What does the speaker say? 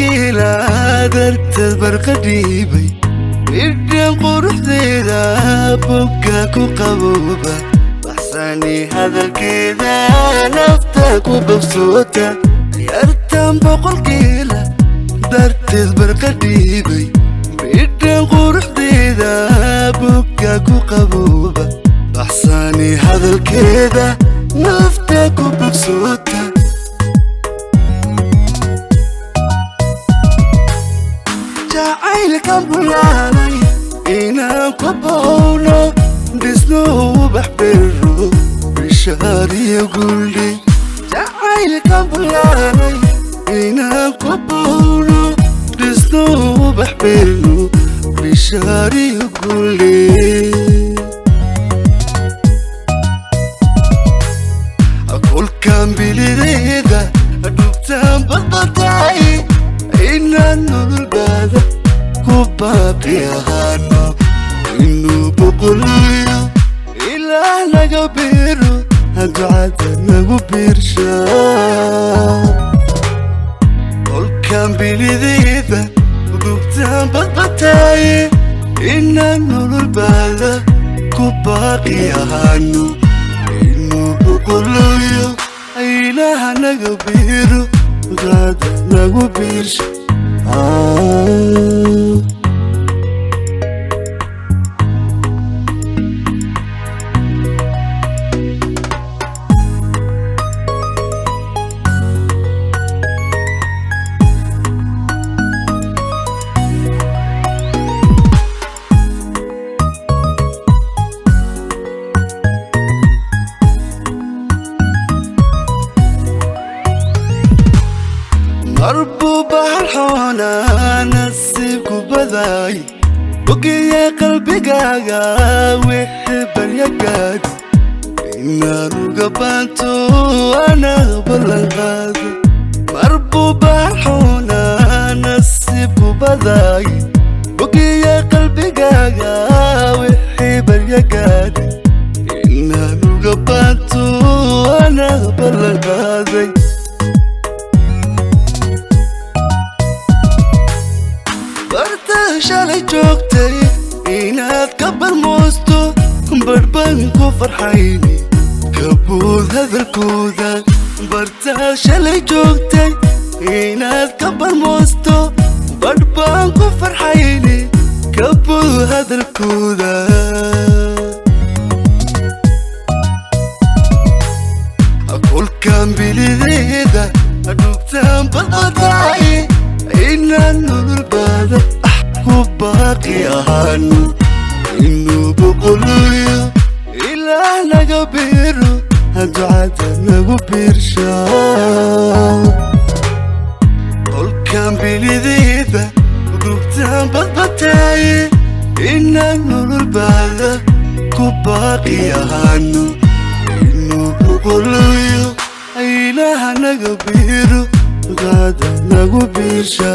Boqolkiila darteed barqa dhiibay, midhan quruxdeeda bogga ku qabooba, baxsani hadalkeeda nafta ku bogsoota. Yartan boqolkiila darteed barqa dhiibay, midhan quruxdeeda bogga ku qabooba, baxsani hadalkeeda nafta ku bogsoota. Jacaylkan bulaalay inaan ku bowno, dhisno ubax bero, bishaariyo guldhi. Jacaylkan bulaalay inaan ku bowno, dhisno ubax bero, bishaariyo guldhi. Kulkan bilideeda dhugtaan badbatay, inaan nololbaada ku baaqi ahaano, inuu boqoliyo ilaah naga biiro, ducada nagu biirsha. Kolkan bilideeda dhugtaan badbatay, inaan nololbaada ku baaqi ahaano, inuu boqoliyo ilaah naga biiro, ducada nagu biirsha. Marbuu bahal xoonaa nasiibku baday, bogiya qalbigaaga wixii baryagaadhi, inaan uga baanto anaa ballan qaada. Marbuu bahal xoonaa nasiibku baday, bogiya qalbigaaga wixii baryagaadhi, inaan uga baanto anaa ballan qaaday. Barta shalay joogtay inaad ka barmoosto, barhbaan ku farxayni kabuud hadalkooda. Bartaa shalay joogtay inaad ka barmoosto, barhbaan ku farxayni kabuud hadalkooda. Kulkan bilideeda dhugtaan badbatay, inaan nololbaada ku baaqi ahaano, inuu boqoliyo ilaah naga biiro, ducada nagu biirsha. Kolkan bilideeda dhugtaan badbatay, inaan nololbaada ku baaqi ahaano, inuu boqoliyo ilaah naga biiro, ducada nagu biirsha.